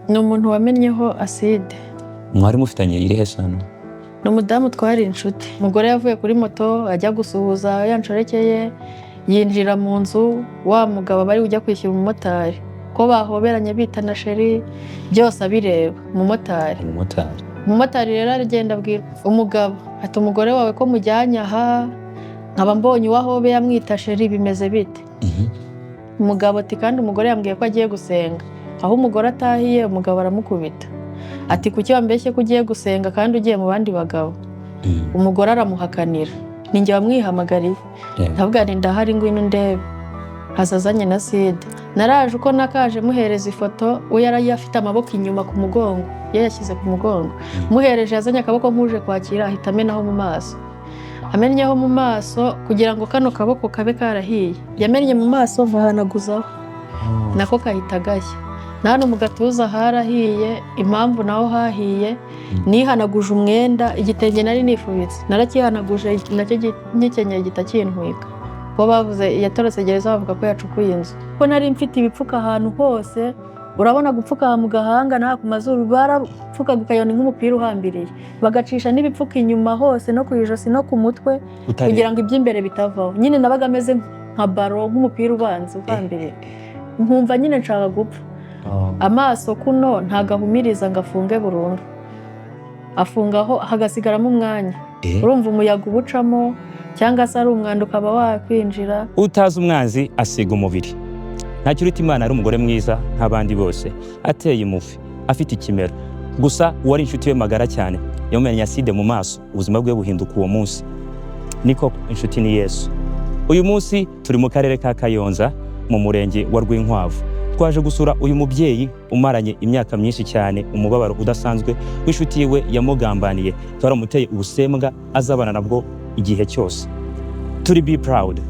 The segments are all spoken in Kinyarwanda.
Ni umuntu wamennyeho acide. Mwari mufitanye irihe sano? Ni umudamu twari inshuti. Umugore yavuye kuri moto ajya gusuhuza ya nshoreke ye, yinjira mu nzu, wa mugabo bari ujya kwishyura umumotari, ko bahoberanye bitana chéri, byose abireba umumotari. Umumotari. Umumotari rero aragenda abwira umugabo ati: "Umugore wawe ko mujyanye aha, nkaba mbonye uwo ahobeye amwita chéri, bimeze bite?" Umugabo ati: "Kandi umugore yambwiye ko agiye gusenga." Aho umugore atahiye, umugabo aramukubita, ati: "Kuki wambeshye ko ugiye gusenga kandi ugiye mu bandi bagabo?" Umugore aramuhakanira. Ni njye wamwihamagariye. Ndavuga nti: "Ndahari, ngwino ndebe." Haza azanye na acide. Naraje, uko nakaje muhereza ifoto, we yari afite amaboko inyuma ku mugongo, yayashyize ku mugongo. Muhereje, yazanye akaboko nk'uje kwakira, ahita amenaho mu maso. Amennyeho mu maso, kugira ngo kano kaboko kabe karahiye, yamennye mu maso nkahanaguzaho, nako kahita gashya. Na hano mu gatuza harahiye. Impamvu naho hahiye, nihanaguje umwenda, igitenge nari nifubitse narakihanaguje, nacyo nkikenyeye gihita kintwika. Bo bavuze yatorotse gereza, bavuga ko yacukuye inzu, ko nari mfite ibipfuka ahantu hose. Urabona gupfuka aha mu gahanga n'aha ku mazuru, barapfukaga ukayona nk'umupira uhambiriye, bagacisha n'ibipfuka inyuma hose, no ku ijosi no ku mutwe, kugira ngo iby'imbere bitavaho. Nyine nabaga ameze nka ballon, nk'umupira ubanza uhambiriye, nkumva nyine nshaka gupfa. Amaso kuno ntagahumiriza ngo afunge burundu, afungaho hagasigaramo umwanya. Urumva umuyaga ubucamo, cyangwa se ari umwanda ukaba wakwinjira. Utazi umwanzi asiga umubiri. Ntakirutimana ari umugore mwiza nk'abandi bose, ateye imufi, afite ikimero. Gusa uwari inshuti ye magara cyane yamumennye acide mu maso, ubuzima bwe buhinduka uwo munsi. Niko inshuti ni Yesu. Uyu munsi turi mu karere ka Kayonza, mu murenge wa Rwinkwavu. Twaje gusura uyu mubyeyi umaranye imyaka myinshi cyane umubabaro udasanzwe w'inshuti yiwe yamugambaniye, twaramuteye ubusembwa azabana nabwo igihe cyose. Turi Be Proud.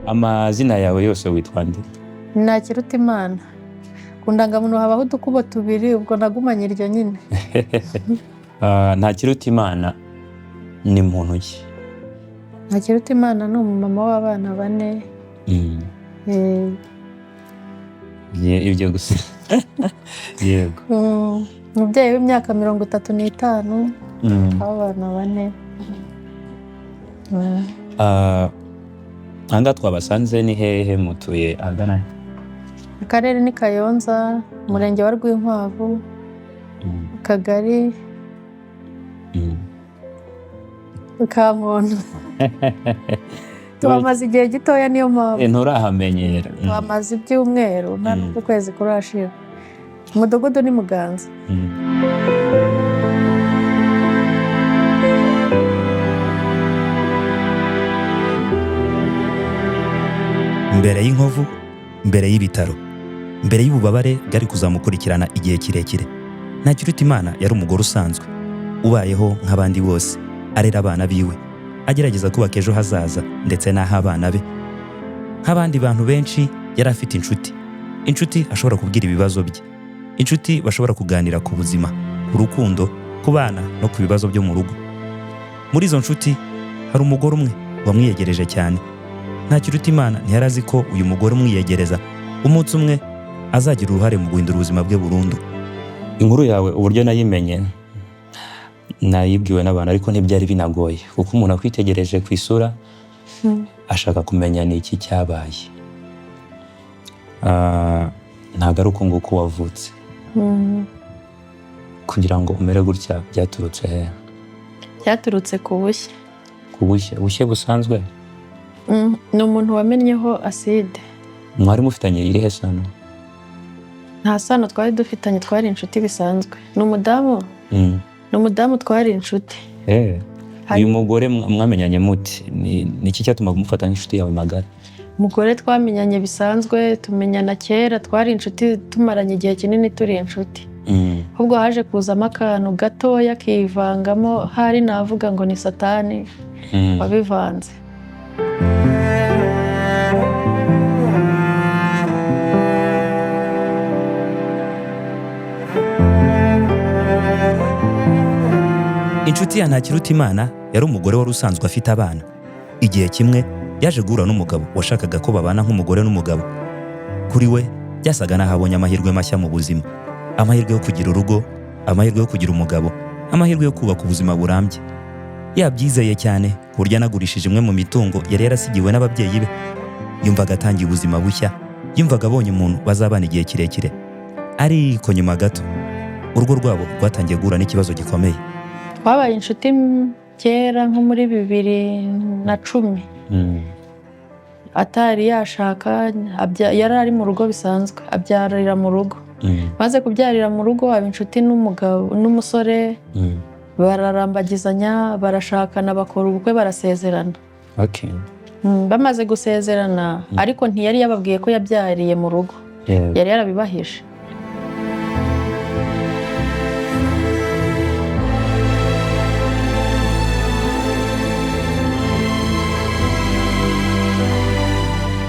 Amazina yawe yose witwa nde? Ntakirutimana. Ku ndangamuntu habaho udukubo tubiri, ubwo nagumanye iryo nyine. Ah, Ntakirutimana ni muntu ki? Ntakirutimana ni umumama w'abana bane. Ibyo gusa, yego. Umubyeyi w'imyaka 35 w'abana bane. Ah, ahangaha twabasanze ni hehe? Mutuye ahagana he? Akarere ni Kayonza, umurenge wa Rwinkwavu, akagari Kankono. Tuhamaze igihe gitoya, niyo mpamvu. Nturahamenyera. Tuhamaze ibyumweru, nta n'uko ukwezi kurashira. Umudugudu ni Muganza. Mbere y'inkovu, mbere y'ibitaro, mbere y'ububabare bwari kuzamukurikirana igihe kirekire, Ntakirutimana yari umugore usanzwe ubayeho nk'abandi bose, arera abana biwe, agerageza kubaka ejo hazaza ndetse n'ah'abana be. Nk'abandi bantu benshi, yari afite inshuti, inshuti ashobora kubwira ibibazo bye, inshuti bashobora kuganira ku buzima, ku rukundo, ku bana no ku bibazo byo mu rugo. Muri izo nshuti hari umugore umwe wamwiyegereje cyane. Ntakirutimana ntiyari azi ko uyu mugore umwiyegereza umunsi umwe azagira uruhare mu guhindura ubuzima bwe burundu. Inkuru yawe uburyo nayimenye, nayibwiwe n'abantu, ariko ntibyari binagoye, kuko umuntu akwitegereje ku isura ashaka kumenya ni iki cyabaye. Ah, Ntabwo ari uko nguko wavutse. Kugira ngo umere gutya byaturutse he? Byaturutse ku bushye. Ku bushye? Bushye busanzwe? Ni umuntu wamennyeho aside. Mwari mufitanye irihe sano? Nta sano twari dufitanye, twari inshuti bisanzwe. Ni umudamu, ni umudamu twari inshuti. Uyu mugore mwamenyanye mute? Ni iki cyatumaga umufata nk'inshuti yawe magara? Umugore twamenyanye bisanzwe, tumenyana kera, twari inshuti, tumaranye igihe kinini turi inshuti. Ahubwo haje kuzamo akantu gatoya kivangamo, hari navuga ngo ni satani wabivanze. Inshuti ya Ntakirutimana yari umugore wari usanzwe afite abana. Igihe kimwe yaje guhura n'umugabo washakaga ko babana nk'umugore n'umugabo. Kuri we byasaga n'aho abonye amahirwe mashya mu buzima, amahirwe yo kugira urugo, amahirwe yo kugira umugabo, amahirwe yo kubaka ubuzima burambye. Yabyizeye cyane ku buryo anagurishije imwe mu mitungo yari yarasigiwe n'ababyeyi be. Yumvaga atangiye ubuzima bushya, yumvaga abonye umuntu bazabana igihe kirekire. Ariko nyuma gato urugo rwabo rwatangiye guhura n'ikibazo gikomeye. Twabaye inshuti kera nko muri 2010. Atari yashaka, yari ari mu rugo bisanzwe, abyarira mu rugo. Maze kubyarira mu rugo aba inshuti n'umugabo n'umusore, bararambagizanya, barashakana, bakora ubukwe, barasezerana. Bamaze gusezerana, ariko ntiyari yababwiye ko yabyariye mu rugo. Yari yarabibahishe.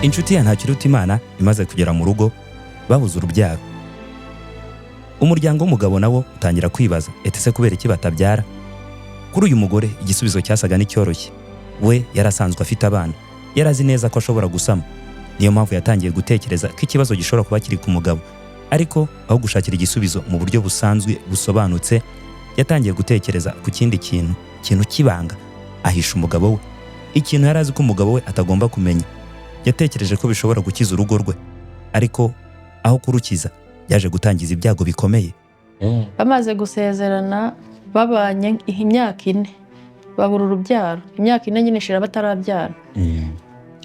Inshuti ya Ntakirutimana imaze kugera mu rugo babuze urubyaro. Umuryango w'umugabo nawo utangira kwibaza ese se kubera iki batabyara? Kuri uyu mugore igisubizo cyasaga n'icyoroshye. We yari asanzwe afite abana, yari azi neza ko ashobora gusama. Niyo mpamvu yatangiye gutekereza ko ikibazo gishobora kuba kiri ku mugabo. Ariko aho gushakira igisubizo mu buryo busanzwe busobanutse, yatangiye gutekereza ku kindi kintu, ikintu cy'ibanga ahisha umugabo we, ikintu yari azi ko umugabo we atagomba kumenya. Yatekereje ko bishobora gukiza urugo rwe, ariko aho kurukiza yaje gutangiza ibyago bikomeye. Bamaze gusezerana babanye imyaka 4, babura urubyaro. Imyaka 4 nyine ishira batarabyara.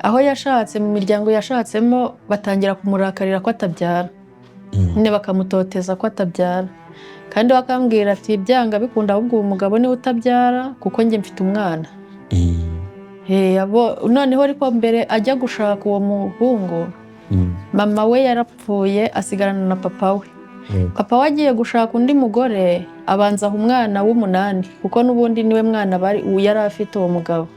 Aho yashatse mu miryango yashatsemo batangira kumurakarira ko atabyara, nyine bakamutoteza ko atabyara. Kandi bakambwira ati byanga bikunda ahubwo uwo mugabo niwe utabyara kuko njye mfite umwana. Noneho ariko mbere ajya gushaka uwo muhungu, mama we yarapfuye asigarana na papa we. Papa we agiye gushaka undi mugore abanza aha umwana w'8, kuko n'ubundi niwe mwana yari afite uwo mugabo.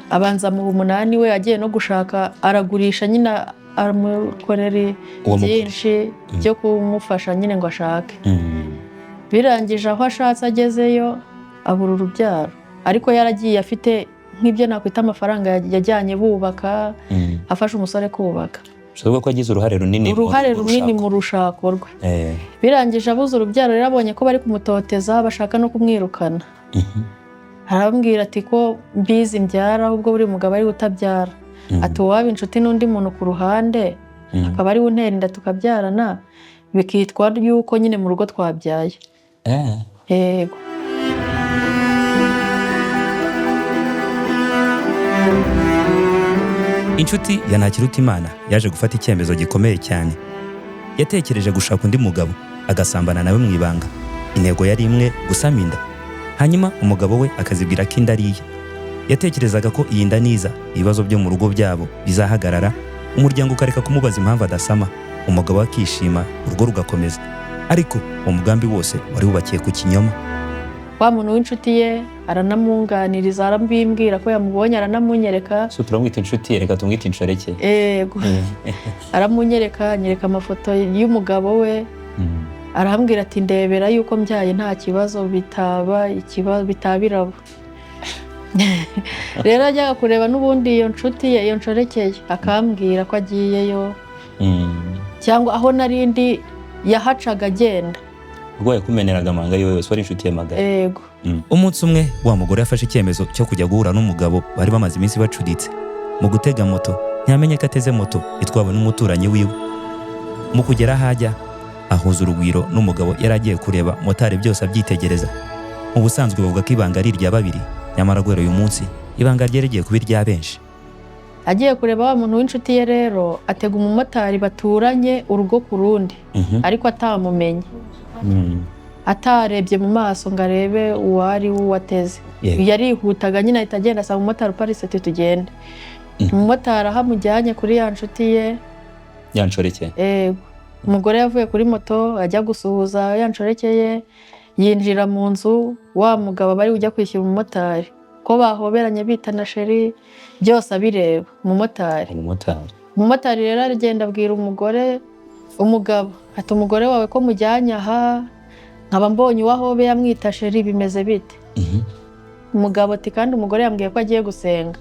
Abanza mu 8 we, agiye no gushaka aragurisha nyine, amukorera byinshi byo kumufasha nyine ngo ashake. Birangije aho ashatse agezeyo abura urubyaro, ariko yaragiye afite nk'ibyo nakwita amafaranga yajyanye bubaka, afasha umusore kubaka. Bishoboka ko yagize uruhare runini mu rushako rwe. Birangije abuze urubyaro rero, abonye ko bari kumutoteza bashaka no kumwirukana. Arababwira ati ko mbizi mbyara, ahubwo buri mugabo ari utabyara. Ati uwaba inshuti n'undi muntu ku ruhande akaba ari untera inda tukabyarana, bikitwa yuko nyine mu rugo twabyaye. Yego. Inshuti ya Ntakirutimana yaje gufata icyemezo gikomeye cyane. Yatekereje gushaka undi mugabo agasambana nawe mu ibanga. Intego yari imwe, gusama inda. Hanyuma umugabo we akazibwira ko inda ari iye. Yatekerezaga ko iyi nda niza ibibazo byo mu rugo byabo bizahagarara, umuryango ukareka kumubaza impamvu adasama, umugabo akishima, urugo rugakomeza. Ariko uwo mugambi wose wari wubakiye ku kinyoma. Wa muntu w'inshuti ye aranamunganiriza, arabimbwira ko yamubonye, aranamunyereka. So turamwita inshuti ye, reka tumwite inshoreke. Yego. Aramunyereka, anyereka amafoto y'umugabo we. Arambwira ati ndebera yuko mbyaye nta kibazo, bitaba ikibazo, bitabirabo. Rero ajyaga kureba n'ubundi iyo nshuti ye, iyo nshoreke ye, akambwira ko agiyeyo. Cyangwa aho narindi yahacaga agenda. Urwaye kumeneraga amanga yiwe wese wari inshuti ye magara. Yego. Umunsi umwe wa mugore yafashe icyemezo cyo kujya guhura n'umugabo bari bamaze iminsi bacuditse. Mu gutega moto ntiyamenye ko ateze moto itwawe n'umuturanyi wiwe. Mu kugera aho ajya ahuza urugwiro n'umugabo yari agiye kureba motari, byose abyitegereza. Mu busanzwe bavuga ko ibanga ari irya babiri, nyamara guhera uyu munsi ibanga ryari rigiye kuba irya benshi. Agiye kureba wa muntu w'inshuti ye rero, atega umumotari baturanye urugo ku rundi, ariko atamumenye, atarebye mu maso ngo arebe uwari uwateze. Yarihutaga nyine, ahita agenda asaba umumotari uparitse ati tugende. Umumotari aho amujyanye kuri ya nshuti ye, Ya nshoreke. Yego. Umugore yavuye kuri moto ajya gusuhuza ya nshoreke ye, yinjira mu nzu, wa mugabo bari ujya kwishyura umumotari, ko bahoberanye bitana chéri, byose abireba umumotari. Umumotari. Umumotari rero aragenda abwira umugore, umugabo ati umugore wawe ko mujyanye aha nkaba mbonye uwahobe yamwita chéri, bimeze bite? Umugabo ati kandi umugore yambwiye ko agiye gusenga.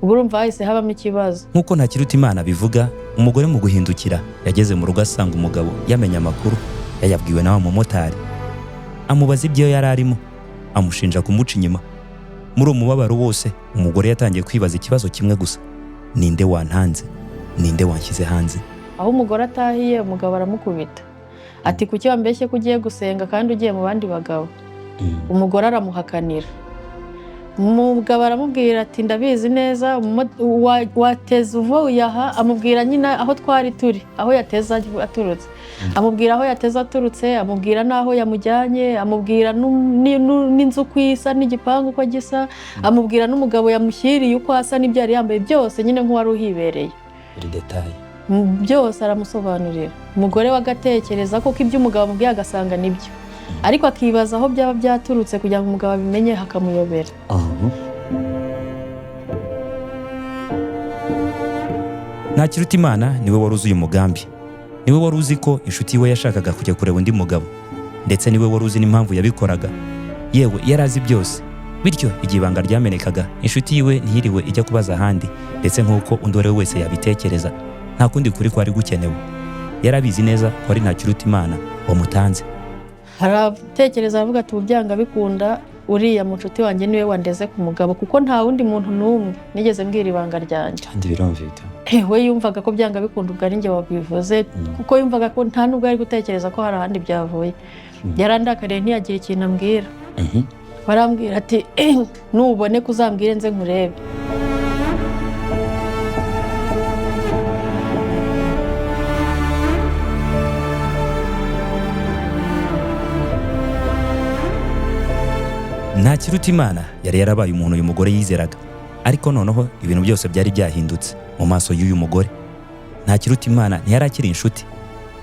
Ubwo urumva hahise habamo ikibazo. Nk'uko Ntakirutimana bivuga, umugore mu guhindukira yageze mu rugo asanga umugabo yamenye amakuru, yayabwiwe na wa mumotari. Amubaza ibyo yari arimo, amushinja kumuca inyuma. Muri uwo mubabaro wose, umugore yatangiye kwibaza ikibazo kimwe gusa: ninde wantanze? Ninde wanshyize hanze? Aho umugore atahiye, umugabo aramukubita ati kuki wambeshye ko ugiye gusenga kandi ugiye mu bandi bagabo? Umugore aramuhakanira. Umugabo aramubwira ati ndabizi neza, wateze uvuye aha. Amubwira nyine aho twari turi, aho yateze aturutse, amubwira aho yateze aturutse, amubwira n'aho yamujyanye, amubwira n'inzu uko isa n'igipangu uko gisa, amubwira n'umugabo yamushyiriye uko asa n'ibyo yari yambaye byose, nyine nk'uwari uhibereye. Buri détail. Byose aramusobanurira. Umugore we agatekereza koko ibyo umugabo amubwiye, agasanga nibyo, ariko akibaza aho byaba byaturutse kugira ngo umugabo abimenye, hakamuyobera. Ntakirutimana niwe wari uzi uyu mugambi, niwe wari uzi ko inshuti we yashakaga kujya kureba undi mugabo, ndetse niwe wari uzi n'impamvu yabikoraga. Yewe, yari azi byose. Bityo igihe ibanga ryamenekaga, inshuti yiwe ntiyiriwe ijya kubaza ahandi, ndetse nk'uko undi uwo ari we wese yabitekereza, nta kundi kuri kwari gukenewe. Yari abizi neza ko ari Ntakirutimana wamutanze. Aratekereza, aravuga ati ubu byanga bikunda uriya mucuti wanjye niwe wandeze ku mugabo, kuko nta wundi muntu n'umwe nigeze mbwira ibanga ryanjye. Kandi birumvikana. We yumvaga ko byanga bikunda ubwo ari njye wabivuze, kuko yumvaga ko nta nubwo ari gutekereza ko hari ahandi byavuye. Yarandakariye, ntiyagira ikintu ambwira. Barambwira ati nuboneka uzambwire nze nkurebe. Ntakirutimana yari yarabaye umuntu uyu mugore yizeraga, ariko noneho ibintu byose byari byahindutse mu maso y'uyu mugore. Ntakirutimana ntiyari akiri inshuti,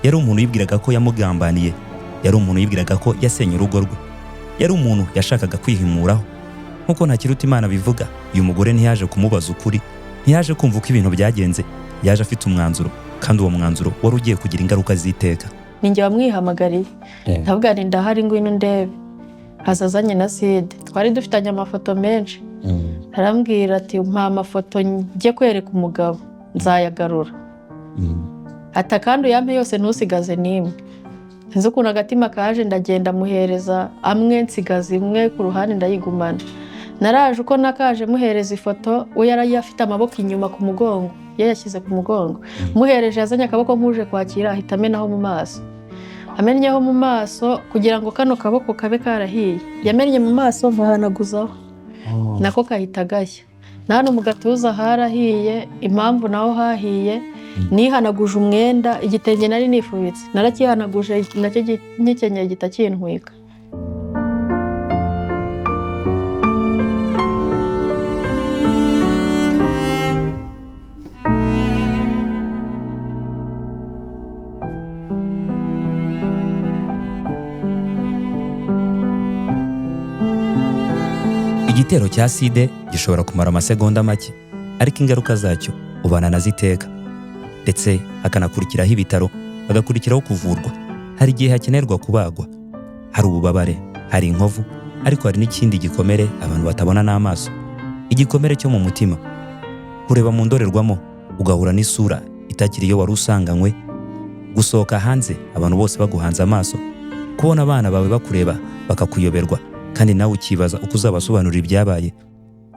yari umuntu yibwiraga ko yamugambaniye, yari umuntu yibwiraga ko yasenye urugo rwe, yari umuntu yashakaga kwihimuraho. Nk'uko Ntakirutimana bivuga, uyu mugore ntiyaje kumubaza ukuri, ntiyaje kumva uko ibintu byagenze, yaje afite umwanzuro, kandi uwo mwanzuro wari ugiye kugira ingaruka z'iteka. Ni njye wamwihamagariye, ndavuga nti ndahari, ngwino ndebe. Haza azanye na side, twari dufitanye amafoto menshi. Arambwira ati mpa amafoto njye kwereka umugabo, nzayagarura. Ati kandi uyampe yose, ntusigaze n'imwe. Sinzi ukuntu agatima kaje, ndagenda muhereza amwe, nsigaza imwe ku ruhande ndayigumana. Naraje uko nakaje muhereza ifoto, we yari afite amaboko inyuma ku mugongo, yayashyize ku mugongo. Muhereje, yazanye akaboko nk'uje kwakira, ahita amenaho mu maso. Amennyeho mu maso, kugira ngo kano kaboko kabe karahiye, yamennye mu maso nkahanaguzaho, nako kahita gashya. Na hano mu gatuza harahiye. Impamvu naho hahiye, nihanaguje umwenda, igitenge nari nifubitse narakihanaguje, nacyo nkikenyeye gihita kintwika. Igitero cya side gishobora kumara amasegonda make, ariko ingaruka zacyo ubana nazo iteka, ndetse hakanakurikiraho ibitaro, hagakurikiraho kuvurwa. Hari igihe hakenerwa kubagwa, hari ububabare, hari inkovu, ariko hari n'ikindi gikomere abantu batabona n'amaso, igikomere cyo mu mutima. Kureba mu ndorerwamo ugahura n'isura itakiri iyo wari usanganywe, gusohoka hanze abantu bose baguhanze amaso, kubona abana bawe bakureba bakakuyoberwa, kandi nawe ukibaza uko uzabasobanurira ibyabaye.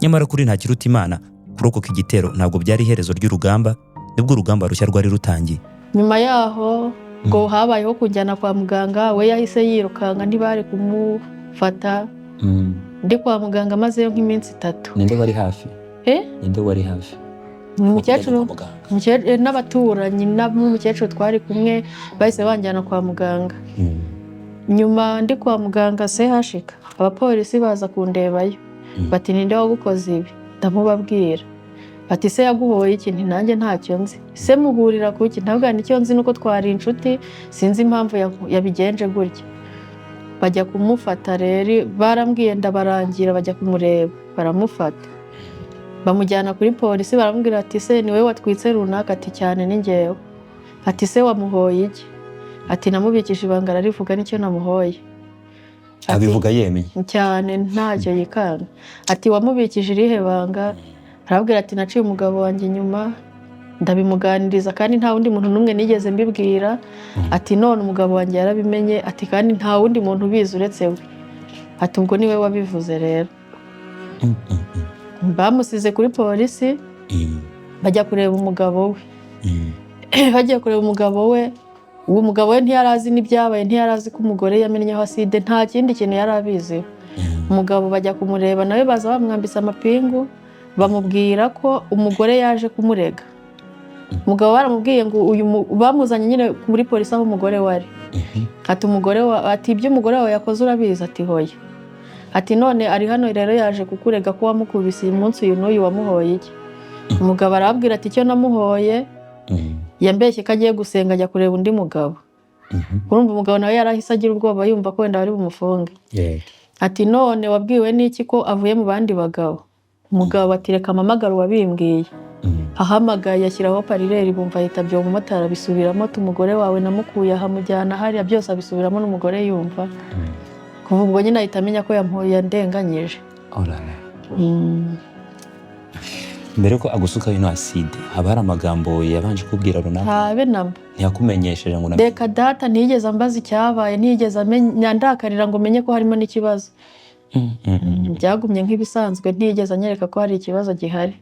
Nyamara kuri Ntakirutimana, kurokoka igitero ntabwo byari iherezo ry'urugamba, nibwo urugamba rushya rwari rutangiye. Nyuma yaho ngo habayeho kujyana kwa muganga, we yahise yirukanka ntibari kumufata. Ndi kwa muganga mazeyo nk'iminsi 3. Ninde wari hafi? Ninde wari hafi? Umukecuru n'abaturanyi n'umukecuru twari kumwe bahise banjyana kwa muganga. Nyuma ndi kwa muganga sehashika abapolisi baza kundebayo. Bati ninde wagukoze ibi? Ndamubabwira. Bati se yaguhoye iki? Nti nanjye ntacyo nzi. Se muhurira kuki? Ntabwo nicyo nzi nuko twari inshuti, sinzi impamvu yabigenje gutya. Bajya kumufata rero, barambwiye ndabarangira bajya kumureba, baramufata. Bamujyana kuri polisi baramubwira ati se ni wowe watwitse runaka? Ati cyane ni njyewe. Ati se wamuhoye iki? Ati namubikije ibanga ararivuga nicyo namuhoye. Abivuga yemeye cyane ntacyo yikanga. Ati wamubikije irihe banga? Arabwira ati naciye umugabo wanjye inyuma ndabimuganiriza kandi nta wundi muntu n'umwe nigeze mbibwira. Ati none umugabo wanjye yarabimenye, ati kandi nta wundi muntu ubizi uretse we. Ati ubwo niwe wabivuze rero. Bamusize kuri polisi bajya kureba umugabo we. Bagiye kureba umugabo we, uwo mugabo we ntiyarazi n'ibyabaye, ntiyarazi ko umugore yamennyeho aside, nta kindi kintu yari abiziho. Umugabo bajya kumureba nawe baza bamwambitse amapingu, bamubwira ko umugore yaje kumurega. Umugabo baramubwiye ngo uyu bamuzanye nyine muri polisi aho umugore wari. Ati umugore ati ibyo umugore wawe yakoze urabizi? Ati hoya. Ati none ari hano rero yaje kukurega ko wamukubise uyu munsi uyu n'uyu, wamuhoye iki? Umugabo arabwira ati icyo namuhoye yambeshye ko agiye gusenga ajya kureba undi mugabo. Urumva umugabo nawe yarahise agira ubwoba yumva ko wenda bari bumufunge. Ati none wabwiwe n'iki ko avuye mu bandi bagabo? Umugabo ati reka mpamagare uwabimbwiye. Ahamagaye ashyiraho parireri bumva yitabye uwo mumotari abisubiramo, ati umugore wawe namukuye ahamujyana hariya, byose abisubiramo n'umugore yumva. Kuva ubwo nyine ahita amenya ko yandenganyije. Mbere ko agusuka ino acide haba hari amagambo yabanje kubwira runaka? Habe namba. Ntiyakumenyesheje ngo reka data ntiyigeze ambaza icyabaye, ntiyigeze nyandakarira ngo menye ko harimo n'ikibazo. Byagumye nk'ibisanzwe, ntiyigeze anyereka ko hari ikibazo gihari.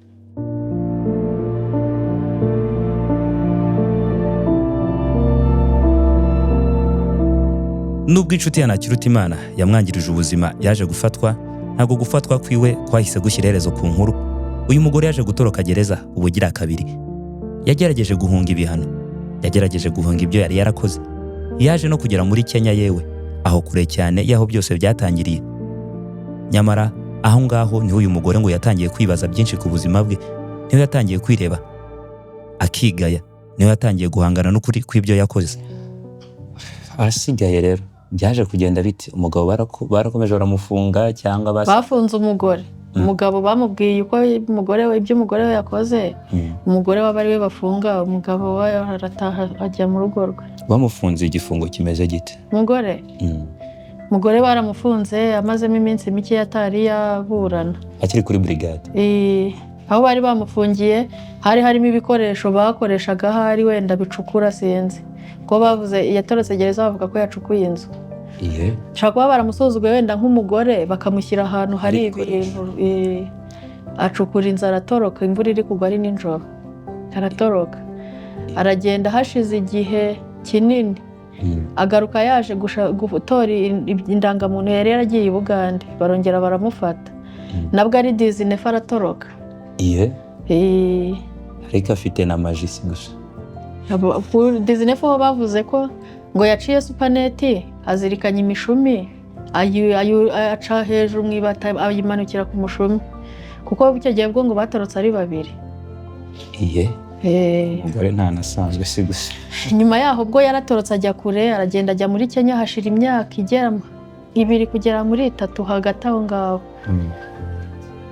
Nubwo inshuti ya Ntakirutimana yamwangirije ubuzima yaje gufatwa, ntabwo gufatwa kwiwe kwahise gushyira iherezo ku nkuru. Uyu mugore yaje gutoroka gereza ubugira kabiri. Yagerageje guhunga ibihano, yagerageje guhunga ibyo yari yarakoze. Yaje no kugera muri Kenya, yewe aho kure cyane y'aho byose byatangiriye. Nyamara aho ngaho niho uyu mugore ngo yatangiye kwibaza byinshi ku buzima bwe, niho yatangiye kwireba akigaya, niho yatangiye guhangana n'ukuri kw'ibyo yakoze. Ahasigaye rero byaje kugenda bite? Umugabo barakomeje baramufunga cyangwa bafunze umugore. Umugabo bamubwiye uko umugore we ibyo umugore we yakoze, umugore we ari we bafunga, umugabo we arataha ajya mu rugo rwe. Bamufunze igifungo kimeze gite? Umugore baramufunze amazemo iminsi mike atari yaburana. Akiri kuri brigade. Aho bari bamufungiye hari harimo ibikoresho bakoreshaga ahari wenda bicukura sinzi. Ko bavuze yatorotse gereza bavuga ko yacukuye inzu. Nshobora kuba baramusuzuguye wenda nk'umugore bakamushyira ahantu hari ibintu, acukura inzu aratoroka, imvura iri kugwa ari nijoro aratoroka aragenda. Hashize igihe kinini agaruka yaje gutora indangamuntu yari yaragiye i Bugande, barongera baramufata nabwo ari dizinefa aratoroka. Ariko afite na majisi gusa. Dizinefa ho bavuze ko ngo yaciye supaneti azirikanya imishumi aca hejuru mu ibata ayimanukira ku mushumi, kuko icyo gihe bwo ngo batorotse ari babiri. Umugore ntanasanzwe si gusa. Nyuma yaho ubwo yaratorotse ajya kure, aragenda ajya muri Kenya, hashira imyaka igera 2 kugera muri 3 hagati aho ngaho.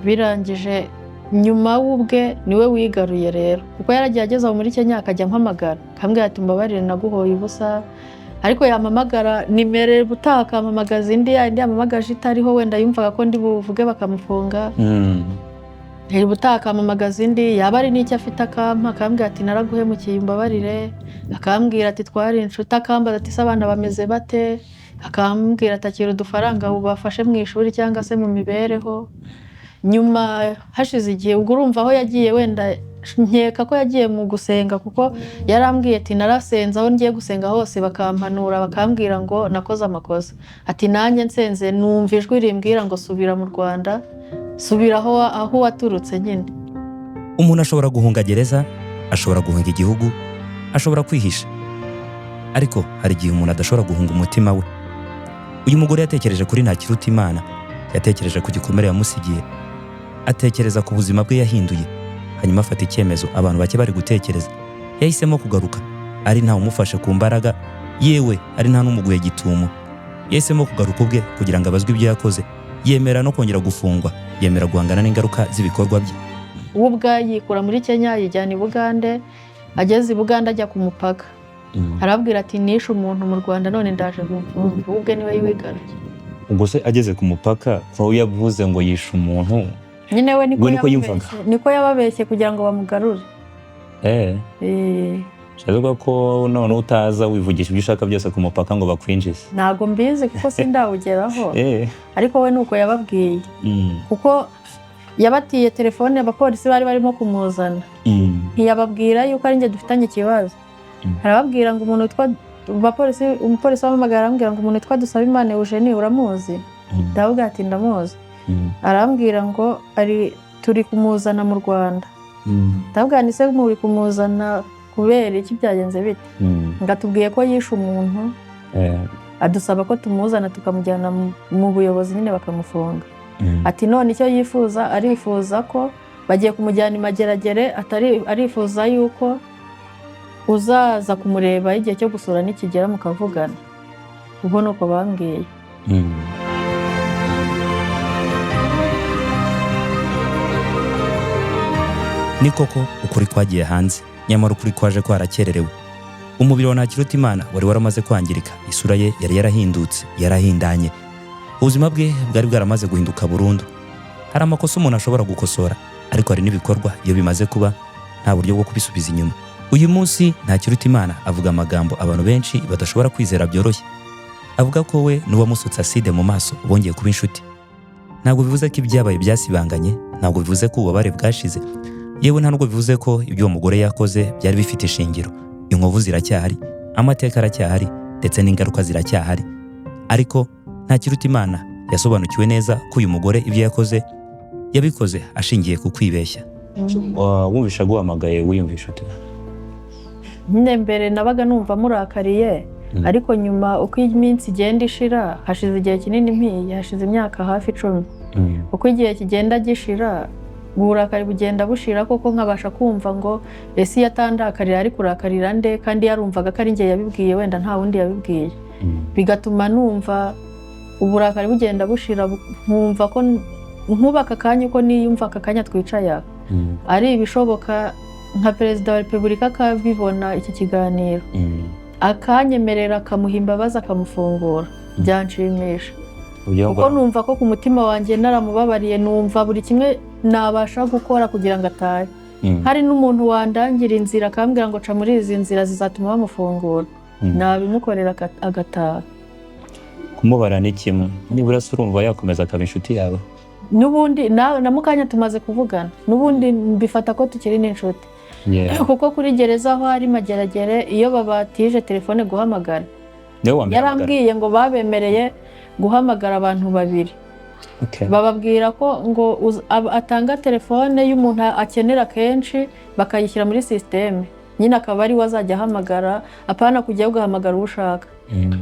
Birangije nyuma w'ubwe niwe wigaruye rero, kuko yaragiye ageze muri Kenya akajya ampamagara akambwira ati mbabarire naguhoye ubusa, ariko yampamagara nimero ubutaha akampamagaza indi yindi yampamagaje itariho, wenda yumvaga ko ndi buvuge bakamufunga. Ubutaha akampamagaza indi, yaba ari n'icyo afite akampa, akambwira ati naraguhemukiye umbabarire, akambwira ati twari inshuti, akambaza ati se abana bameze bate, akambwira ati akira udufaranga ubafashe mu ishuri cyangwa se mu mibereho. Nyuma hashize igihe ubwo urumva aho yagiye wenda Nkeka ko yagiye mu gusenga, kuko yarambwiye ati narasenze, aho ngiye gusenga hose bakampanura, bakambwira ngo nakoze amakosa. Ati nanjye nsenze numva ijwi rimbwira ngo subira mu Rwanda, subira aho waturutse nyine. Umuntu ashobora guhunga gereza, ashobora guhunga igihugu, ashobora kwihisha, ariko hari igihe umuntu adashobora guhunga umutima we. Uyu mugore yatekereje kuri Ntakirutimana, yatekereje ku gikomere yamusigiye, atekereza ku buzima bwe yahinduye, hanyuma afata icyemezo abantu bake bari gutekereza. Yahisemo kugaruka ari ntawe umufashe ku mbaraga, yewe ari nta n'umuguye gitumo. Yahisemo kugaruka ubwe kugira ngo abazwe ibyo yakoze, yemera no kongera gufungwa, yemera guhangana n'ingaruka z'ibikorwa bye. We ubwe yikura muri Kenya, yijyana i Bugande. Ageze i Bugande ajya ku mupaka, arababwira ati nishe umuntu mu Rwanda, none ndaje gufungwa. We ubwe niwe wigaruye. Ubwo se ageze ku mupaka ko yavuze ngo yishe umuntu? Nyine we niko We niko yumvaga. yababeshye, niko yababeshye kugira ngo bamugarure. Bishatse ko none utaza wivugisha ibyo ushaka byose ku mupaka ngo bakwinjize? Ntabwo mbizi kuko sindawugeraho, ariko we nuko yababwiye, kuko yabatiye telefone abapolisi bari barimo kumuzana, ntiyababwira yuko ari njye dufitanye ikibazo. Arababwira ngo umuntu witwa abapolisi, umupolisi wampamagara arambwira ngo umuntu witwa Dusabimana Eugenie uramuzi? Ndababwira ati ndamuzi. Arambwira ngo ari turi kumuzana mu Rwanda. Ndababwira nti se muri kumuzana kubera iki, byagenze bite? Ngo atubwiye ko yishe umuntu, adusaba ko tumuzana tukamujyana mu buyobozi nyine bakamufunga. Ati none icyo yifuza, arifuza ko bagiye kumujyana i Mageragere, atari arifuza yuko uzaza kumureba igihe cyo gusura nikigera mukavugana. Ubwo ni uko bambwiye. Ni koko ukuri kwagiye hanze, nyamara ukuri kwaje kwarakererewe. Umubiri wa Ntakirutimana wari waramaze kwangirika, isura ye yari yarahindutse, yarahindanye, ubuzima bwe bwari bwaramaze guhinduka burundu. Hari amakosa umuntu ashobora gukosora, ariko hari n'ibikorwa iyo bimaze kuba nta buryo bwo kubisubiza inyuma. Uyu munsi Ntakirutimana avuga amagambo abantu benshi badashobora kwizera byoroshye. Avuga ko we n'uwamusutse acide mu maso bongeye kuba inshuti. Ntabwo bivuze ko ibyabaye byasibanganye, ntabwo bivuze ko ububabare bwashize, yewe nta nubwo bivuze ko ibyo uwo mugore yakoze byari bifite ishingiro. Inkovu ziracyahari, amateka aracyahari, ndetse n'ingaruka ziracyahari. Ariko Ntakirutimana yasobanukiwe neza ko uyu mugore ibyo yakoze yabikoze ashingiye ku kwibeshya. Wumvisha aguhamagaye, wiyumvisha ute? Nyine mbere nabaga numva murakariye, ariko nyuma uko iminsi igenda ishira, hashize igihe kinini mpiye, hashize imyaka hafi 10. Uko igihe kigenda gishira, uburakari bugenda bushira, koko nkabasha kumva ngo ese iyo atandakarira ari kurakarira nde, kandi yarumvaga ko ari njye yabibwiye, wenda nta wundi yabibwiye. Bigatuma numva uburakari bugenda bushira, nkumva ko nkubaka akanya uko niyumva aka kanya twicaye aha. Ari ibishoboka nka Perezida wa Repubulika akabibona iki kiganiro, akanyemerera akamuha imbabazi akamufungura, byanshimisha. Kuko numva ko ku mutima wanjye naramubabariye, numva buri kimwe nabasha gukora kugira ngo atahe. Hari n'umuntu wandangira inzira akambwira ngo ca muri izi nzira zizatuma bamufungura, nabimukorera agataha. Kumubara ni kimwe, nibura se urumva yakomeza akaba inshuti yawe? N'ubundi na mukanya tumaze kuvugana, n'ubundi mbifata ko tukiri n'inshuti. Kuko kuri gereza aho hari Mageragere, iyo babatije telefone guhamagara, Niwe wa mbere ahamagara. yarambwiye ngo babemereye guhamagara abantu babiri. Bababwira ko ngo atanga telefone y'umuntu akenera kenshi, bakayishyira muri sisiteme nyine, akaba ari we azajya ahamagara, apana kujya ugahamagara uwo ushaka.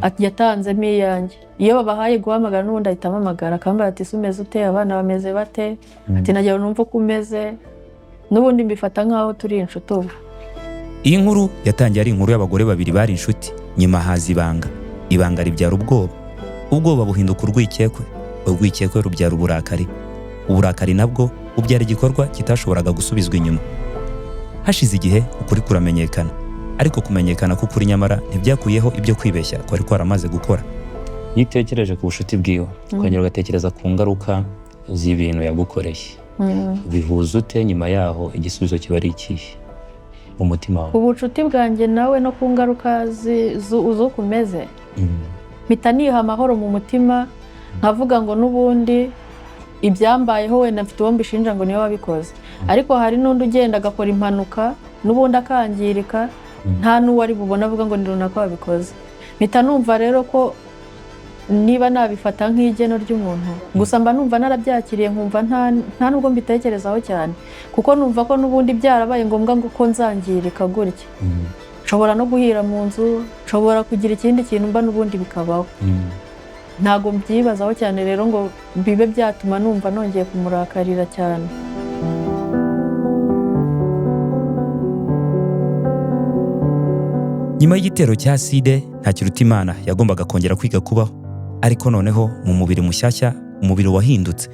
Ati yatanzemo iyanjye. Iyo babahaye guhamagara n'ubundi ahita ampamagara, akambwira ati ese umeze ute, abana bameze bate, ati nagira ngo numve uko umeze. N'ubundi mbifata nk'aho turi inshuti ubu. Iyi nkuru yatangiye ari inkuru y'abagore babiri bari inshuti, nyuma haza ibanga. Ibanga ribyara ubwoba, ubwoba buhinduka urwikekwe, urwikekwe rubyara uburakari, uburakari nabwo bubyara igikorwa kitashoboraga gusubizwa inyuma. Hashize igihe ukuri kuramenyekana, ariko kumenyekana k'ukuri nyamara ntibyakuyeho ibyo kwibeshya kwari kwaramaze gukora. Iyo utekereje ku bucuti bwiwe, ukongera ugatekereza ku ngaruka z'ibintu yagukoreye, bihuza ute nyuma yaho? Igisubizo kiba ari ikihe mu mutima wawe? Ubucuti bwanjye nawe no ku ngaruka z'uko umeze, mpita niha amahoro mu mutima, nkavuga ngo n'ubundi Ibyambayeho wenda mfite uwo mbishinja ngo niwe wabikoze, ariko hari n'undi ugenda agakora impanuka n'ubundi akangirika, nta n'uwo ari bubone avuga ngo ni runaka wabikoze. Mpita numva rero ko niba nabifata nk'igeno ry'umuntu gusa, mba numva narabyakiriye, nkumva nta nubwo mbitekerezaho cyane, kuko numva ko n'ubundi byarabaye ngombwa ngo ko nzangirika gutya. Nshobora no guhira mu nzu, nshobora kugira ikindi kintu mba, n'ubundi bikabaho. Ntabwo mbyibazaho cyane rero ngo bibe byatuma numva nongeye kumurakarira cyane. Nyuma y'igitero cya side, Ntakirutimana yagombaga kongera kwiga kubaho, ariko noneho mu mubiri mushyashya, umubiri wahindutse.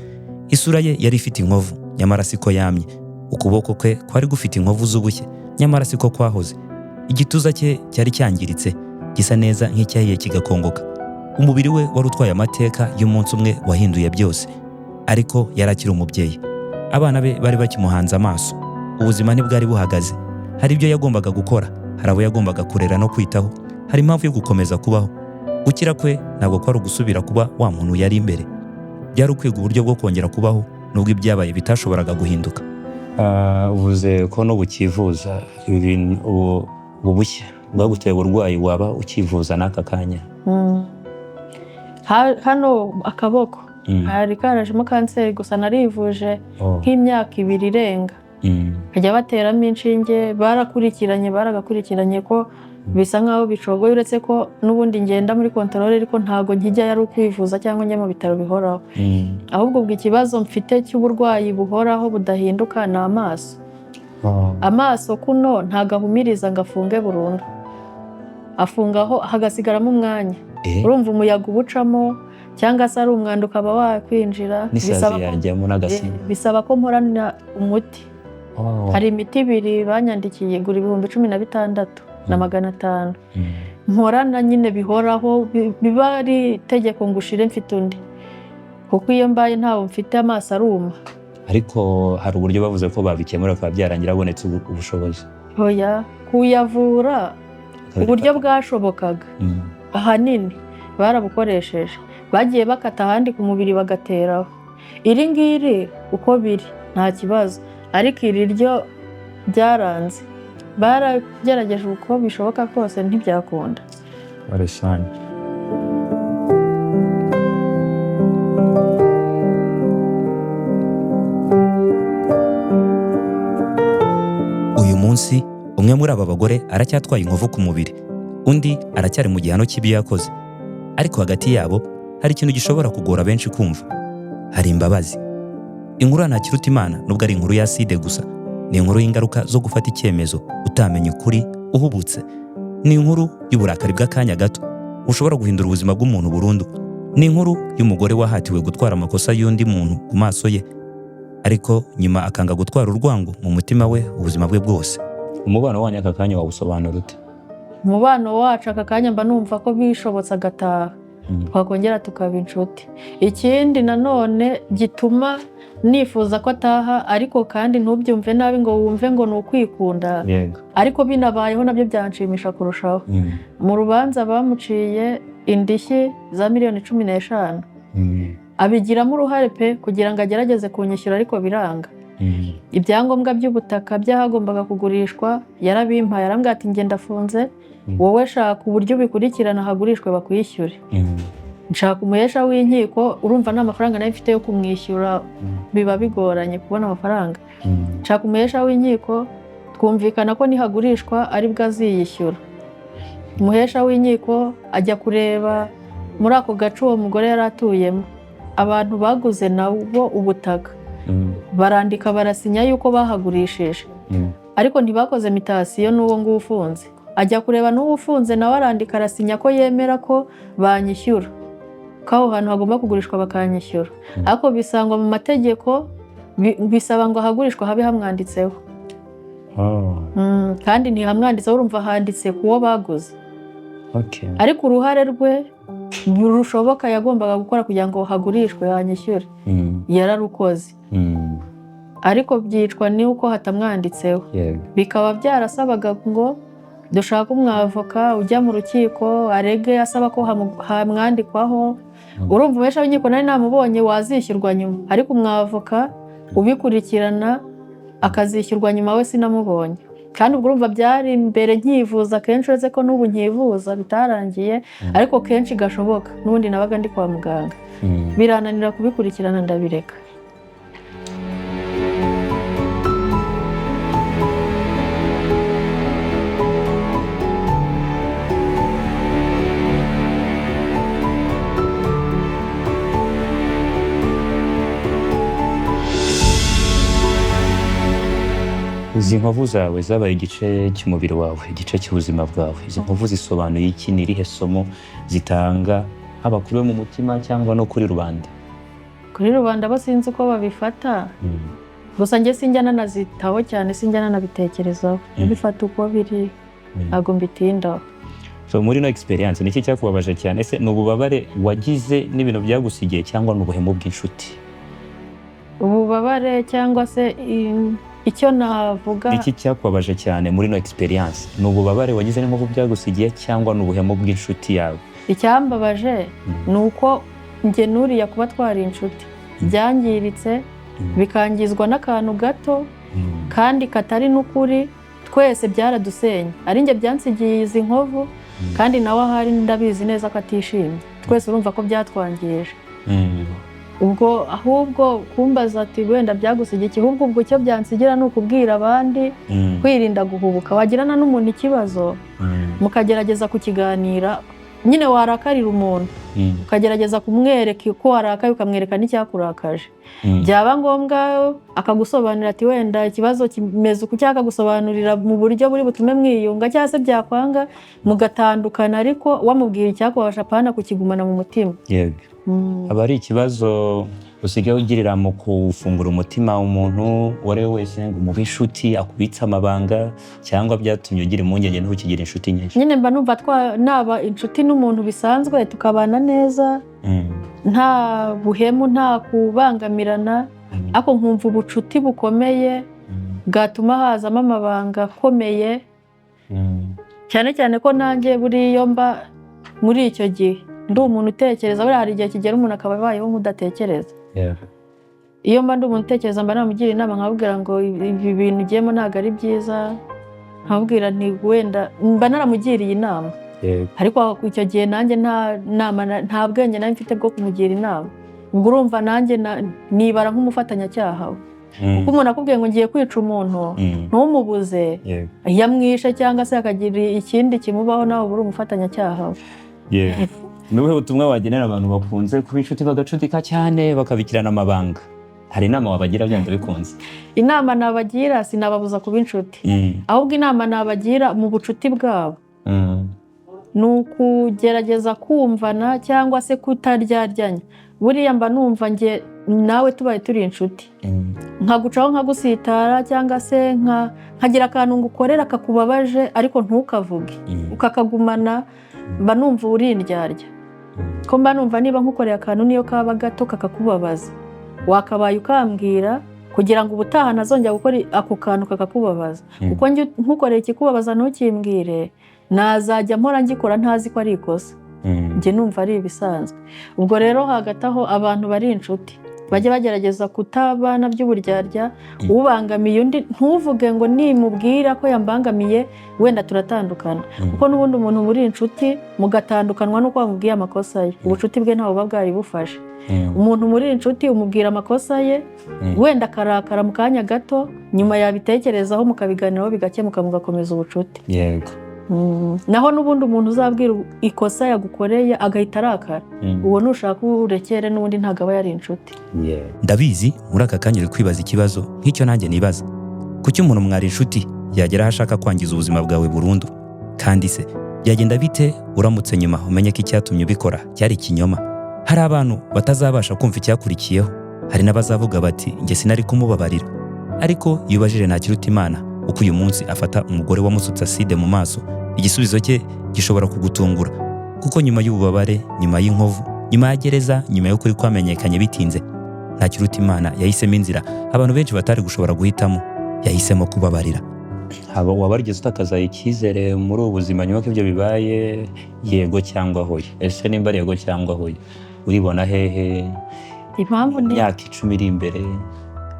Isura ye yari ifite inkovu, nyamara siko yamye. Ukuboko kwe kwari gufite inkovu z'ubushye, nyamara siko kwahoze. Igituza cye cyari cyangiritse, gisa neza nk'icyahiye kigakongoka. Umubiri we wari utwaye amateka y'umunsi umwe wahinduye byose, ariko yari akiri umubyeyi. Abana be bari bakimuhanze amaso. Ubuzima ntibwari buhagaze. Hari ibyo yagombaga gukora, hari abo yagombaga kurera no kwitaho, hari impamvu yo gukomeza kubaho. Gukira kwe ntabwo kwari ugusubira kuba wa muntu yari imbere, byari ukwiga uburyo bwo kongera kubaho nubwo ibyabaye bitashoboraga guhinduka. Uvuze ko n'ubu ukivuza ibi bintu, ubu bushya bwaguteye uburwayi, waba ukivuza n'aka kanya? Hano akaboko hari karajemo kanseri, gusa narivuje nk'imyaka 2 irenga. Bajya bateramo inshinge, barakurikiranye, baragakurikiranye ko bisa nkaho bicogoye, uretse ko n'ubundi ngenda muri kontorore, ariko ntago nkijya yari ukwivuza cyangwa njya mu bitaro bihoraho. Ahubwo ubwo ikibazo mfite cy'uburwayi buhoraho budahinduka ni amaso. Amaso kuno ntago ahumiriza ngo afunge burundu, afungaho hagasigaramo umwanya. Urumva umuyaga ubucamo cyangwa se ari umwanda ukaba wakwinjira. N'isazi yajyamo n'agasimba. Bisaba ko mporana umuti. Hari imiti 2 banyandikiye, igura 16,500. Mporana nyine bihoraho, biba ari itegeko ngo ushire mfite undi, kuko iyo mbaye ntawo mfite amaso aruma. Ariko hari uburyo bavuze ko babikemura bikaba byarangira habonetse ubushobozi. Oya, kuyavura uburyo bwashobokaga ahanini barabukoresheje, bagiye bakata ahandi ku mubiri bagateraho. Iri ngiri uko biri nta kibazo, ariko iri ryo byaranze, baragerageje uko bishoboka kose ntibyakunda. Uyu munsi umwe muri aba bagore aracyatwaye inkovu ku mubiri, undi aracyari mu gihano cy'ibyo yakoze, ariko hagati yabo hari ikintu gishobora kugora benshi kumva: hari imbabazi. Inkuru ya Ntakirutimana, nubwo ari inkuru ya side gusa, ni inkuru y'ingaruka zo gufata icyemezo utamenya ukuri uhubutse. Ni inkuru y'uburakari bw'akanya gato bushobora guhindura ubuzima bw'umuntu burundu. Ni inkuru y'umugore wahatiwe gutwara amakosa y'undi muntu ku maso ye, ariko nyuma akanga gutwara urwango mu mutima we ubuzima bwe bwose. Umubano wanyu aka kanya wawusobanura ute? Umubano wacu aka kanya mba numva ko bishobotse agataha, twakongera tukaba inshuti. Ikindi nanone gituma nifuza ko ataha, ariko kandi ntubyumve nabi ngo wumve ngo ni ukwikunda, ariko binabayeho nabyo byanshimisha kurushaho. Mu rubanza bamuciye indishyi za miliyoni 15, abigiramo uruhare pe kugira ngo agerageze kunyishyura, ariko biranga. Ibyangombwa by'ubutaka by'ahagombaga kugurishwa yarabimpaye, arambwira ati njye ndafunze, wowe shaka uburyo ubikurikirana hagurishwe bakwishyure. Nshaka umuhesha w'inkiko, urumva nta mafaranga nayo mfite yo kumwishyura, biba bigoranye kubona amafaranga. Nshaka umuhesha w'inkiko, twumvikana ko nihagurishwa aribwo aziyishyura. Umuhesha w'inkiko ajya kureba muri ako gace uwo mugore yari atuyemo, abantu baguze nabo ubutaka barandika barasinya yuko bahagurishije, ariko ntibakoze mitasiyo n'uwo nguwo ufunze. Ajya kureba n'uwo ufunze nawe arandika arasinya ko yemera ko banyishyura, ko aho hantu hagomba kugurishwa bakanyishyura. Ariko bisangwa mu mategeko, bisaba ngo ahagurishwa habe hamwanditseho. Kandi ntihamwanditseho, urumva handitse ku wo baguze. Ariko uruhare rwe rushoboka yagombaga gukora kugira ngo hagurishwe hanyishyure, yararukoze. Ariko byicwa n'uko hatamwanditseho. Bikaba byarasabaga ngo dushake umwavoka ujya mu rukiko arege asaba ko hamwandikwaho. Urumva umuhesha w'inkiko nari namubonye wazishyurwa nyuma, ariko umwavoka ubikurikirana akazishyurwa nyuma we sinamubonye. Kandi ubwo urumva byari mbere nkivuza kenshi, uretse ko n'ubu nkivuza bitarangiye, ariko kenshi gashoboka n'ubundi nabaga ndi kwa muganga. Birananira kubikurikirana ndabireka. Izi nkovu zawe zabaye igice cy'umubiri wawe, igice cy'ubuzima bwawe. Izi nkovu zisobanuye iki? Ni irihe somo zitanga, haba kuri we mu mutima cyangwa no kuri rubanda? Kuri rubanda bo sinzi uko babifata, gusa njye sinjya nanazitaho cyane, sinjya nanabitekerezaho, mbifata uko biri, ntabwo mbitindaho. So muri ino experience ni iki cyakubabaje cyane? Ese ni ububabare wagize n'ibintu byagusigiye cyangwa ni ubuhemu bw'inshuti? Ububabare cyangwa se icyo navuga, Iki cyakubabaje cyane muri ino experience ni ububabare wagize n'inkovu byagusigiye cyangwa ni ubuhemu bw'inshuti yawe? Icyambabaje ni uko njye nuriya kuba twari inshuti byangiritse, bikangizwa n'akantu gato kandi katari n'ukuri. Twese byaradusenye, ari njye byansigiye izi nkovu, kandi nawe ahari ndabizi neza ko atishimye. Twese urumva ko byatwangije. Ubwo ahubwo kumbaza ati wenda byagusigiye iki, ahubwo ubwo icyo byansigira ni ukubwira abandi kwirinda guhubuka. Wagirana n'umuntu ikibazo mukagerageza kukiganira, nyine warakarira umuntu ukagerageza kumwereka ko warakaye, ukamwereka n'icyakurakaje. Byaba ngombwa akagusobanurira ati wenda ikibazo kimeze uku, cyangwa akagusobanurira mu buryo buri butume mwiyunga, cyangwa se byakwanga mugatandukana, ariko wamubwira icyakubabaje, apana kukigumana mu mutima. Yego. Aba ari ikibazo usigaye ugirira mu gufungura umutima umuntu uwo ari we wese ngo umube inshuti akubitse amabanga, cyangwa byatumye ugira impungenge ntukigire inshuti nyinshi? Nyine mba numva naba inshuti n'umuntu bisanzwe, tukabana neza, nta buhemu, nta kubangamirana, ariko nkumva ubucuti bukomeye bwatuma hazamo amabanga akomeye, cyane cyane ko nanjye buriya mba muri icyo gihe ndi umuntu utekereza. Buriya hari igihe kigera umuntu akaba abayeho nk'udatekereza. Iyo mba ndi umuntu utekereza, mba namugira inama, nkababwira ngo ibi bintu ugiyemo ntabwo ari byiza, nkababwira nti wenda mba naramugiriye inama. Ariko icyo gihe nanjye nta nama, nta bwenge nari mfite bwo kumugira inama. Ubwo urumva nanjye nibara nk'umufatanyacyaha we. Kuko umuntu akubwiye ngo ngiye kwica umuntu, ntumubuze, yamwishe cyangwa se akagira ikindi kimubaho, nawe uba uri umufatanyacyaha we. Ni ubuhe butumwa wagenera abantu bakunze kuba inshuti bagacutika cyane bakabikirana amabanga? Hari inama wabagira byanze bikunze? Inama nabagira, sinababuza kuba inshuti, ahubwo inama nabagira mu bucuti bwabo ni ukugerageza kumvana cyangwa se kutaryaryanya. Buriya mba numva njye nawe tubaye turi inshuti, nkagucaho nkagusitara, cyangwa se nkagira akantu ngukorera kakubabaje ariko ntukavuge, ukakagumana, mba numva uri indyarya. Ko mba numva niba nkukoreye akantu niyo kaba gato kakakubabaza, wakabaye ukambwira kugira ngo ubutaha ntazongera gukora ako kantu kakakubabaza. Kuko nkukoreye ikikubabaza ntukimbwire, nazajya mpora ngikora ntazi ko ari ikosa. Njye numva ari ibisanzwe. Ubwo rero hagati aho abantu bari inshuti bajye bagerageza kutabana by'uburyarya. Ubangamiye undi ntuvuge ngo nimubwira ko yambangamiye wenda turatandukana, kuko n'ubundi umuntu muri inshuti mugatandukanwa n'uko wamubwiye amakosa ye, ubucuti bwe ntawe buba bwari bufashe. Umuntu muri inshuti umubwira amakosa ye, wenda akarakara mu kanya gato, nyuma yabitekerezaho mukabiganiraho bigakemuka, mugakomeza ubucuti. Yego. Naho n'ubundi umuntu uzabwira ikosa yagukoreye agahita arakara, uwo nushaka urekere, n'ubundi ntabwo aba yari inshuti. Ndabizi muri aka kanya uri kwibaza ikibazo nk'icyo nanjye nibaza: kuki umuntu mwari inshuti yagera aho ashaka kwangiza ubuzima bwawe burundu? Kandi se byagenda bite uramutse nyuma umenye ko icyatumye ubikora cyari ikinyoma? Hari abantu batazabasha kumva icyakurikiyeho, hari n'abazavuga bati njye sinari kumubabarira. Ariko iyo ubajije Ntakirutimana uko uyu munsi afata umugore wamusutse acide mu maso, igisubizo cye gishobora kugutungura, kuko nyuma y'ububabare, nyuma y'inkovu, nyuma ya gereza, nyuma y'ukuri kwamenyekanye bitinze, Ntakirutimana yahisemo inzira abantu benshi batari gushobora guhitamo. Yahisemo kubabarira. Haba waba warigeze utakaza icyizere muri ubu buzima nyuma ko ibyo bibaye, yego cyangwa hoya? Ese nimba ari yego cyangwa hoya, Uribona hehe? Impamvu ni Imyaka 10 iri imbere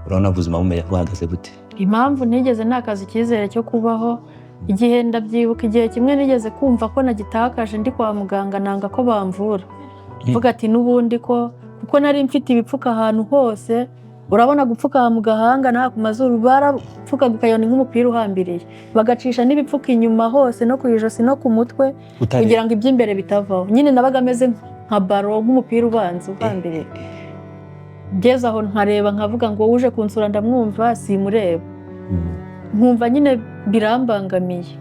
urabona ubuzima buhagaze gute? Impamvu ntigeze ntakaza icyizere cyo kubaho, igihe ndabyibuka, igihe kimwe nigeze kumva ko nagitakaje ndi kwa muganga, nanga ko bamvura, mvuga ati n'ubundi ko kuko nari mfite ibipfuka ahantu hose. Urabona gupfuka aha mu gahanga n'aha ku mazuru, barapfukaga ukayona nk'umupira uhambiriye, bagacisha n'ibipfuka inyuma hose no ku ijosi no ku mutwe Utari kugira ngo iby'imbere bitavaho. Nyine nabaga ameze nka baro, nk'umupira ubanza uhambiriye. Ngeze aho nkareba nkavuga ngo uje kunsura ndamwumva simureba, nkumva nyine birambangamiye.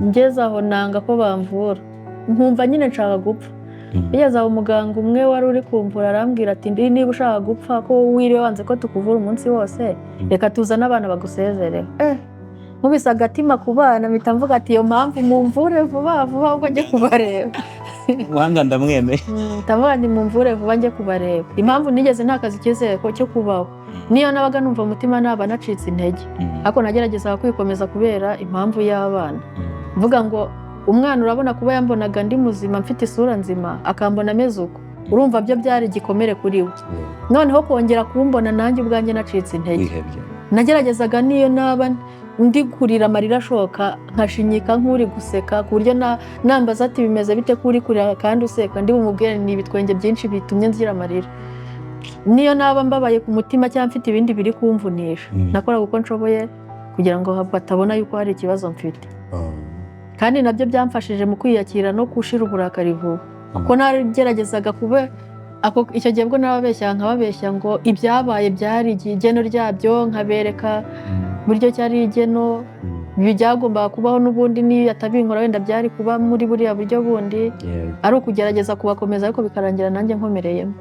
Ngeze aho nanga ko bamvura, nkumva nyine nshaka gupfa. Bigeze aho umuganga umwe wari uri kumvura arambwira ati: "Ndi niba ushaka gupfa, ko wiriwe wanze ko tukuvura umunsi wose, reka tuzane abana bagusezereho." Nkubise agatima ku bana, mpita mvuga ati: "Iyo mpamvu mumvure vuba vuba ahubwo njye kubareba." Umuhanga ndamwemeye. Ndavuga nti mumvure vuba njye kubareba. Impamvu nigeze ntakaza icyizere ko cyo kubaho, niyo nabaga numva umutima naba nacitse intege, ariko nageragezaga kwikomeza kubera impamvu y'abana, mvuga ngo umwana urabona kuba yambonaga ndi muzima, mfite isura nzima, akambona ameze uko, urumva byo byari igikomere kuri we. Noneho kongera kumbona nanjye ubwanjye nacitse intege, wihebye, nageragezaga niyo naba ndi kurira amarira ashoka, nkashinyika nk'uri guseka, ku buryo nambaza ati: "Bimeze bite ko uri kurira kandi useka?" ndi bumubwire ni ibitwenge byinshi bitumye ngira amarira. Niyo naba mbabaye ku mutima cyangwa mfite ibindi biri kumvunisha, nakoraga uko nshoboye kugira ngo batabona yuko hari ikibazo mfite. Kandi nabyo byamfashije mu kwiyakira no gushira uburakari vuba, kuko nageragezaga kuba icyo gihe bwo narababeshya, nkababeshya ngo ibyabaye byari igeno ryabyo, nkabereka buryo cyari igeno, ibi byagombaga kubaho n'ubundi, n'iyo atabinkora wenda byari kuba muri buriya buryo bundi, ari ukugerageza kubakomeza, ariko bikarangira nanjye nkomereyemo.